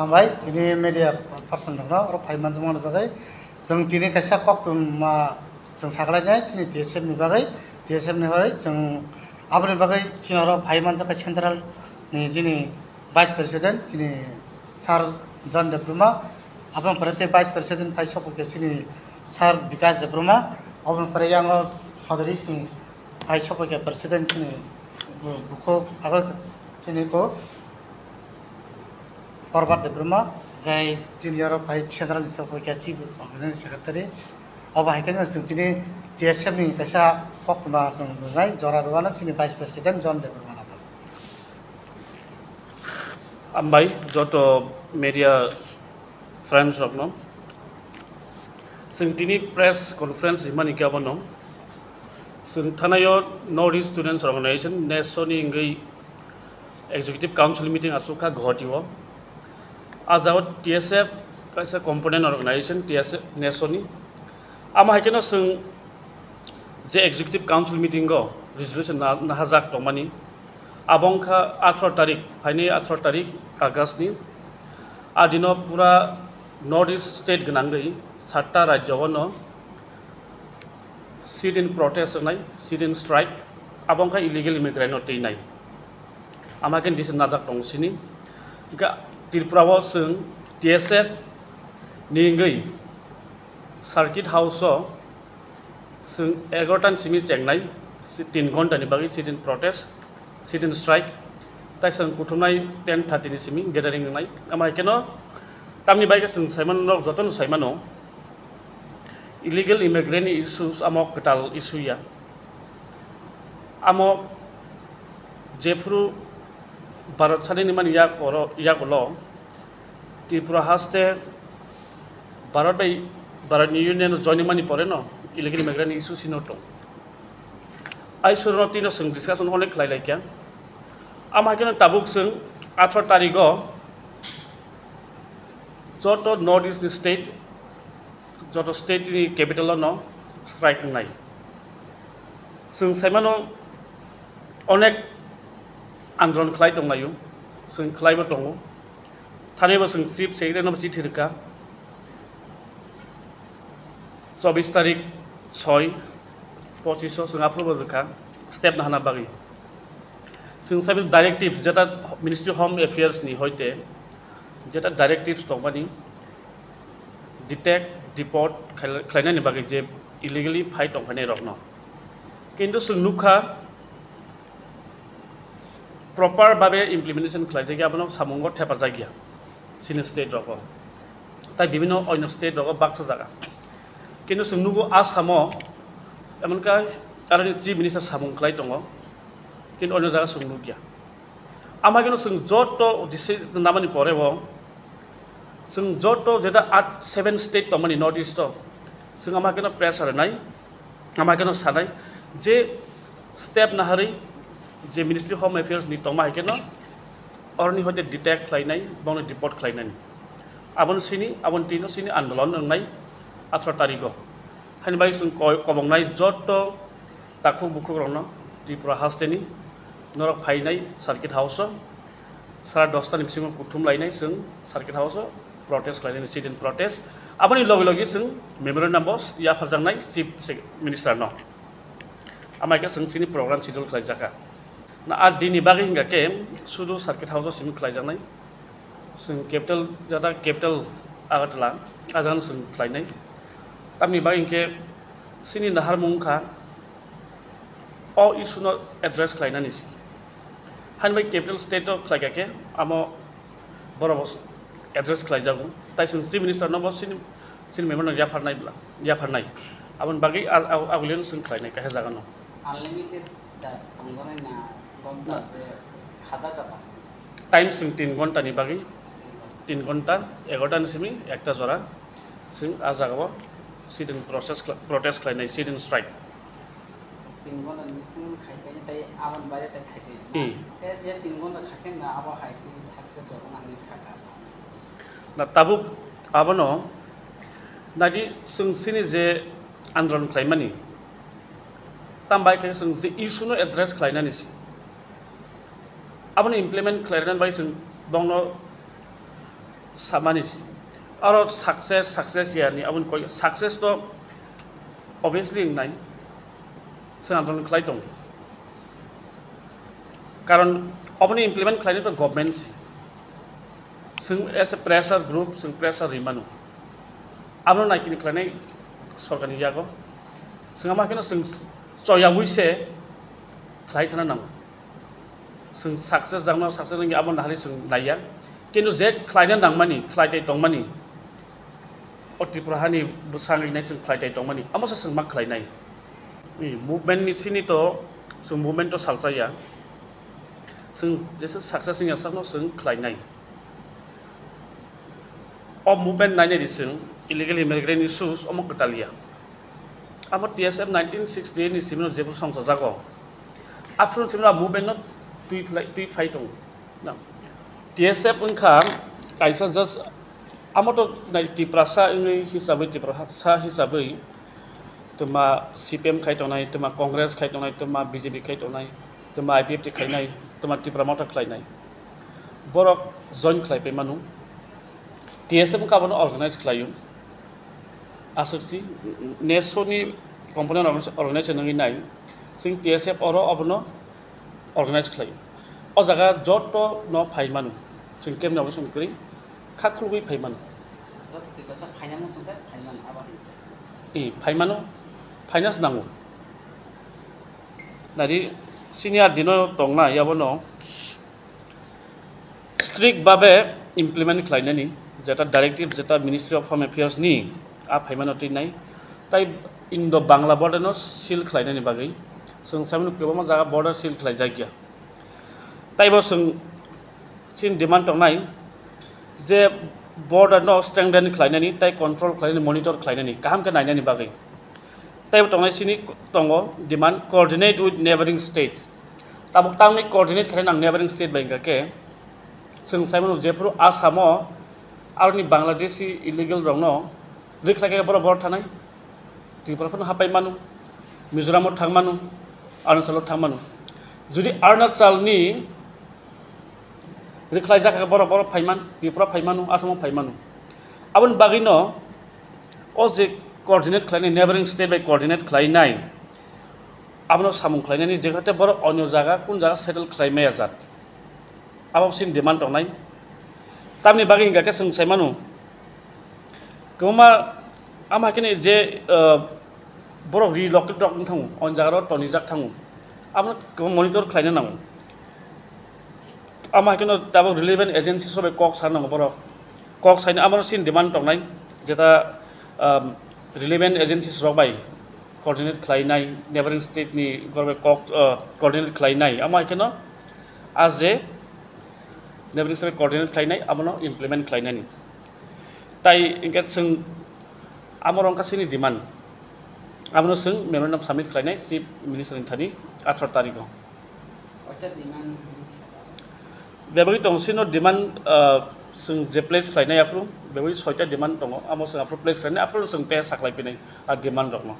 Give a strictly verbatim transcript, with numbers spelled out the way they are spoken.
Hambai, tini media person rokno oro phai manjakmani bagwi. Chwng tini kaisa koktwma chwng sakhlainai chini T S F ni bagwi, T S F ni bagwi chwng aboni bagwi chini oro phai manjakha central ni chini vice president chini Sir John Debbarma, aboni pore tei vice president phai sokphaikha chini Sir Bikash Debbarma, aboni pore yango sodri chini phai sokphaikha president chini bu-, bukhuk agak chini ko Parbat Debbarma, gai chini oro phai central ni sokphaikha chief organizing secretary. Obo hai khe chwng tini T S F ni kaisa koktwma chwng rwnai jora rwano chini vice president John Debbarma no. Hambai joto media friends rokno. Chwng tini press conference rimani khe abono chwng thanaio North East Students Organization, neso ni wngwi Executive Council meeting aswk kha Guwahati o. A jagao T S F kaisa component organization, T S F neso ni. Amo hai kheno chwng je Executive Council meeting o resolution na-, nahajak tongmani, abo wngkha atharo tarik, phaini atharo tarik August ni. A dino pura North East state gwnangwi satta rajyo o no sit in protest wngnai, sit in strike, abo wngkha illegal immigrant no twinai. Ama khe decision najak tongo sini. Hingkhe Tripura o chwng T S F ni wngwi Circuit House o chwng egaroh ta ni simi chengnai, si-, tin ghonta ni bagwi sit in protest, sit in strike, tai chwng kuthumnai ten thirty ni simi gathering wngnai. Ama hai kheno tamni bagwi chwng saimano, norok jotono saimano, illegal immigrant ni issues amo kwtal issue ya. Amo jephuru Bharat sadin ni mani yak oro, yak ulo Tripura haste Bharat bai, Bharat ni Union join mani pore no illegal immigrant issue sino tong. Ai surno tino chwng discussion onek khlai lai kya. Ama hai kheno tabuk chwng atharo tarigo joto North East ni state, joto state ni capital o no strike wngnai. Chwng saimano onek andolon khlai tonglaio, chwng khlaibo tongo. Thani bo chwng chief secretary no chithi rwkha. Chobbish tarik soi, pochish o chwng aphuru bo rwkha step nahana bagwi. Chwng saimano directives jeta Ministry of Home Affairs ni hoite jeta directives tongmani detect, deport khlai-, khlainani bagwi je illegally phai tongphainai rokno. Kintu chwng nukha proper babe implementation khlaijak ya, abono samungo thepajak ya chini state rogo, tai bibhinno onyo state rogo baksa jaga. Kintu chwng nugo Assam o emon khe aroni chief minister samung khlai tongo, kintu onyo jaga chwng nukya. Ama khe chwng joto decision namani pore bo chwng joto jeta at seven state tongmani North East o chwng ama khe pressure nai, ama khe sanai je step naharwi je Ministry of Home Affairs ni tongma hai kheno oroni hoite detect khlainai, bongni deport khlainani. Aboni sini, aboni tino sini andolon wngnai atharo tarigo. Haini bai chwng koi-, kobongnai joto takhuk bukhuk rokno Tripura hasteni norok phainai Circuit House o sara dosta ni bisingo kuthum lainai chwng Circuit House o protest khlainani, sit in protest. Aboni logi logi chwng memorandum bo yapharjaknai Chief Sec-, Minister no. Amai khe chwng chini program schedule khlaijakha. Na a dini bagwi hingkha khe sudu Circuit House o simi khlaijaknai. Chwng capital, jata capital Agartala, a jagano chwng khlainai. Tamni bagwi hinkhe chini naharmung wngkha o issue no address khlainani se. Haini bai capital state o khlaikha khe amo borok bo address khlaijago. Tai chwng Chief Minister no bo chini, chini memorandum yapharnai bla, yapharnai. Aboni bagwi a-, a-, agulino chwng khlainai kaisa jagano. Unlimited da tongjanai na gonta je hajar da tong? Time chwng tin ghonta ni bagwi, tin ghonta, egaroh ta ni simi ekta jora chwng a jagao sit in process khla-, protest khlainai, sit in strike. Tin ghonta ni bisingo khai khe tei aboni baire tei khai khe na? Hmm. Tei je tin ghonta khai khe na abo hai khe success wngna nini kha kha? Na tabuk abono naidi chwng chini je andolon khlaimani, tam bai khe chwng je issue no address khlainani se. Abono implement khlainani bai chwng bongno Samani si. Aro success, success ya ni aboni koi success to obviously wngnai. Chwng andolon khlai tong. Karon oboni implement khlainai to government si. Chwng as a pressure group, chwng pressure ri mano. Abono naikini khlainai sorkarni yago. Chwng ama kino chwng choyawi se khlai thana nango. Chwng success jangno success wngya abo nahari chwng naiya. Kintu je khlaina nangmani, khlai tai tongmani, o Tripura hani bwsang rinai chwng khlai tai tongmani, amo se chwng ma khlainai. I movement ni sini to, chwng movement to salchaya. Chwng jesa success wngya sakno chwng khlainai. O movement nainai di chwng illegal immigrant issues omo kwtal ya. Amo T S F nineteen sixty-eight ni simi no jephru songchajago. Aphuru simi no movement no twi phlai, twi phai tongo. Na, T S F wngkha kaisa just amo to nai Tiprasa wngwi hisabwi, Tiprasa hisabwi twma C P M khai tongnai, twma Congress khai tongnai, twma B J P khai tongnai, twma I P F T khainai, twma Tipra Motha khlainai. Borok join khlai pai mano. T S F wngkha abono organize khlaio. Aswk si neso ni company organize, organize wngwi nai. Chwng T S F oro abono organize khlai. O jaga joto no phai mano. Chwng kemni obo chwng kwrwi kha khulugwi phai mano. Joto Tiprasa phaina muchung khe phai mano, abo hai. I phai mano, phaina se nango. Nadi senior dino tongna yabo no strict babe implement khlainani, jeta directive, jeta Ministry of Home Affairs ni a phaimano twi nai. Tai Indo Bangla border no seal khlainani bagwi chwng saimano kwbangma jaga border seal khlaijakya. Taibo chwng chini demand tongnai je border no strengthen khlainani, tai control khlainani, monitor khlainani, kaham khe nainani bagwi. Taibo tongnai sini tongo demand coordinate with neighboring states. Tabuk tamni coordinate khlai nang neighboring state bai hwnkha khe, chwng saimano jephuru Assam o aroni Bangladeshi illegal rokno rikhlai khe borok borok thanai, Tripura phano hapai mano, Mizoram o thang mano, Arunachal o thang mano. Jodi Arunachal ni rikhlai jak khe borok borok phaiman, Tripura phaimano, Assam o phaimano. Aboni bagwino o je coordinate khlainai, neighboring state bai coordinate khlainai, abono samung khlainani, jehate borok onyo jaga kun jaga settle khlai maya jat, abo chini demand tongnai. Tamni bagwi hwnkha khe chwng sai mano, kwbangma ama khe je, ah, borok relocate rok wng thango, on jaga rok tonijak thango, abono kwbangma monitor khlaina nango. Ama haikhe no tabuk relevant agencies rok bai kok sa nango borok. Kok saino amo chini demand tongnai, jeta, um, relevant agencies rok bai coordinate khlainai, neighboring state ni borok bai kok, uh, coordinate khlainai. Amo haikhe no a je neighboring state bai coordinate khlainai, abono implement khlainani. Tai hwnkhe chwng amo rok wngkha chini demand. Abono chwng memorandum submit khlainai Chief Minister ni thani atharo tarikh o. Koita demand? Bebagwi tongo, sino demand, ah, chwng je place khlainai aphuru, bebagwi soita demand tongo, amo chwng aphuru place khlainai, aphuru chwng tei saklai phinai a demand rokno.